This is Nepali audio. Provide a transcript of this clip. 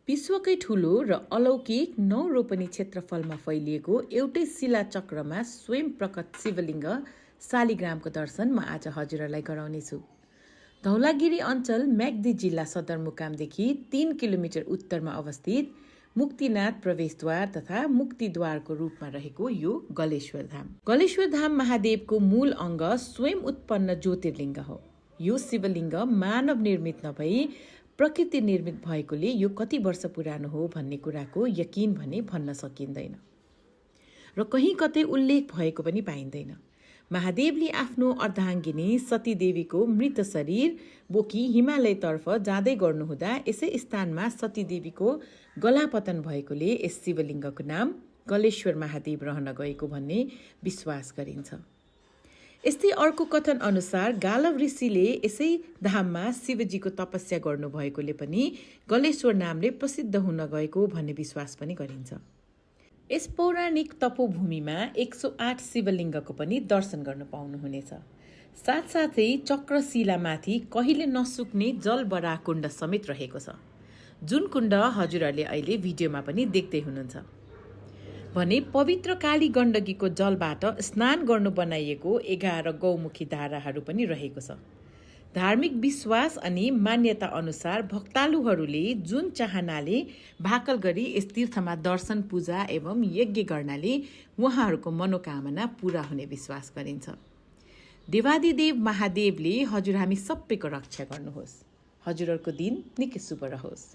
विश्वकै ठूलो र अलौकिक 9 रोपनी क्षेत्रफलमा फैलिएको एउटै शिलाचक्रमा स्वयं प्रकट शिवलिङ्ग शालिग्रामको दर्शन म आज हजुरहरूलाई गराउनेछु। धौलागिरी अञ्चल म्याग्दी जिल्ला सदरमुकामदेखि 3 किलोमिटर उत्तरमा अवस्थित मुक्तिनाथ प्रवेशद्वार तथा मुक्तिद्वारको रूपमा रहेको यो गलेश्वर धाम। गलेश्वर धाम महादेवको मूल अङ्ग स्वयं उत्पन्न ज्योतिर्लिङ्ग हो। यो शिवलिङ्ग मानव निर्मित नभई प्रकृति निर्मित भएकोले यो कति वर्ष पुरानो हो भन्ने कुराको यकिन भने भन्न सकिँदैन र कहीँ कतै उल्लेख भएको पनि पाइँदैन। महादेवले आफ्नो अर्धाङ्गिनी सतीदेवीको मृत शरीर बोकी हिमालयतर्फ जाँदै गर्नुहुँदा यसै स्थानमा सतीदेवीको गलापतन भएकोले यस शिवलिङ्गको नाम गलेश्वर महादेव रहन गएको भन्ने विश्वास गरिन्छ। यस्तै अर्को कथन अनुसार गालव ऋषिले यसै धाममा शिवजीको तपस्या गर्नुभएकोले पनि गलेश्वर नामले प्रसिद्ध हुन गएको भन्ने विश्वास पनि गरिन्छ। यस पौराणिक तपोभूमिमा 108 शिवलिङ्गको पनि दर्शन गर्न पाउनुहुनेछ। साथसाथै चक्रशिलामाथि कहिले नसुक्ने जलबराह कुण्ड समेत रहेको छ, जुन कुण्ड हजुरहरूले अहिले भिडियोमा पनि देख्दै हुनुहुन्छ भने पवित्र काली गण्डकीको जलबाट स्नान गर्नु बनाइएको 11 गौमुखी धाराहरू पनि रहेको छ। धार्मिक विश्वास अनि मान्यता अनुसार भक्तालुहरूले जुन चाहनाले भाकल गरी यस तीर्थमा दर्शन पूजा एवं यज्ञ गर्नाले उहाँहरूको मनोकामना पूरा हुने विश्वास गरिन्छ। देवादिदेव महादेवले हजुर हामी सबैको रक्षा गर्नुहोस्। हजुरहरूको दिन निकै शुभ रहोस्।